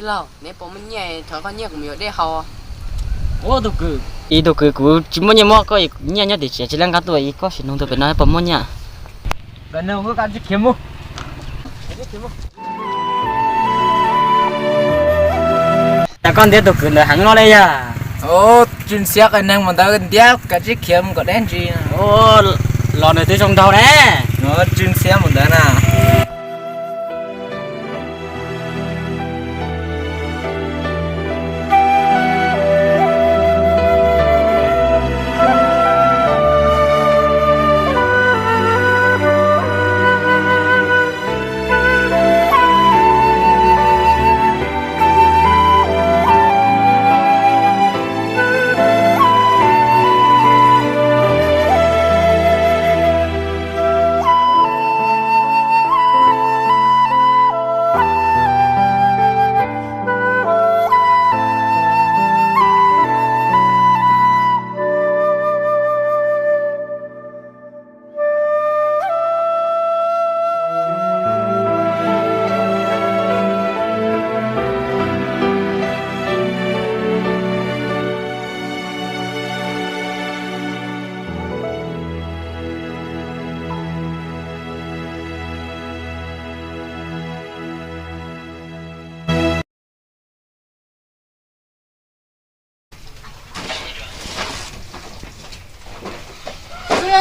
Lauj, neb puas muaj nyiaj thov koj nyiaj kuv mus yuav dej haus? Ua tus kwv, ib tug kwv, kuv tsis muaj nyiaj muab koj nyiaj nyob tim tsev tsis laj nqa tuaj ib koj sim nug tus pem no puas muaj nyiaj. Pem no koj kav tsij khiav mus. Cas koj ntiab tus kwv ntawd heev no li yog? Tsw xiab qai neeg mus ntawd ntiab kav tsij khiav mus kom deb ntsis. Los nws twb zoo nraug ne. Tsw xiab mus ntawd na.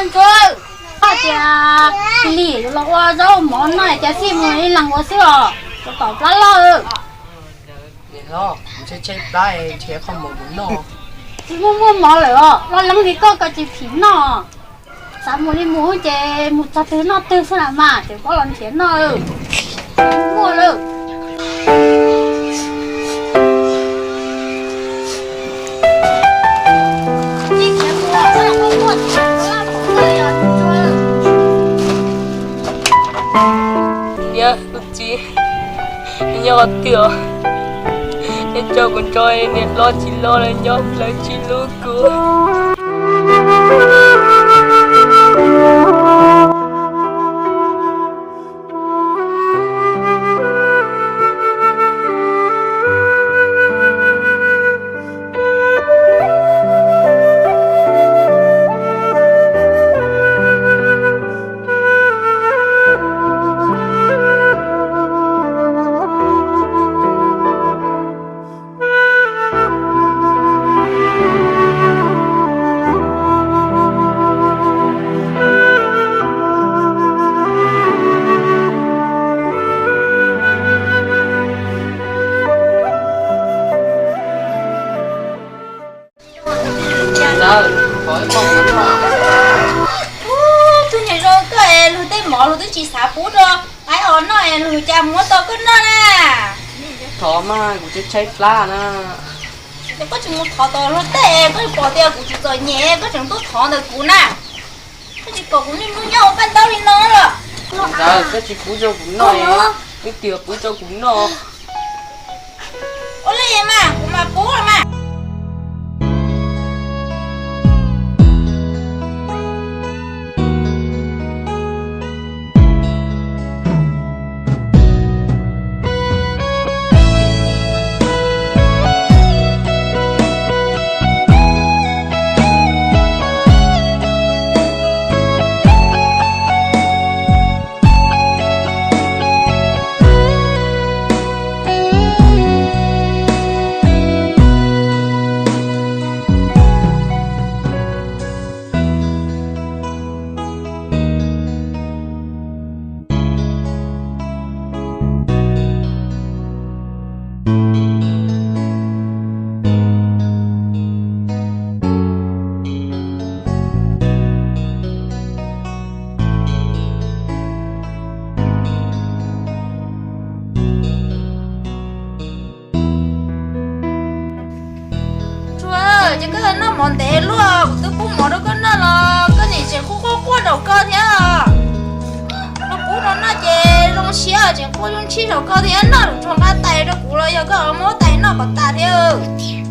Ntsuag, koj tias lig yuav los ua zaub mov noj cas xij mus ib leeg ua xwb os, tus tom plab loj. Niam hlob, ntshe tshaib plab nrhiav koj mov kuv noj. Tsis muaj muaj mov lawm os, lo leeb li koj koj tsis phim noj. Xav mus li mus ces mus txog twg noj twg xwb las mas, tseem pab los nrhiav noj. Muaj lawm. Niam, kuv txiv, neb nyob qhov twg os? Neb tso kuv nrog niam hlob txiv hlob lawv nyob, lawv tsis hlub kuv. Ub, tus niam zoo koj es luag tej mov luag twb tsis xav pub rau qaib os noj es luag cas muab tau koj noj na. Thov mas, kuv tshaib tshaib plab na. Ces koj tsis mus thov tom luag tej, koj pom tias kuv tsis txom nyem koj tseem tuaj thov ntawm kuv na. Koj tsis pom kuv niaj hnub nyob ua paj ntaub li no los? Ntxawm, koj tsis pub rau kuv noj, twb tias pub rau kuv noj. Ua li mas kuv mam pub los mas. Ntsuag, ces koj noj mov ntev luaj, kuv twb pub mov rau koj noj los koj nim tseem quaj quaj quaj rau koj thiab. Los pub rau noj ces zoo siab tseem quaj zoo ntsij rau koj thiab, noj lus rau nqa tais rau kuv los yog koj muab tais noj kom tas thiab.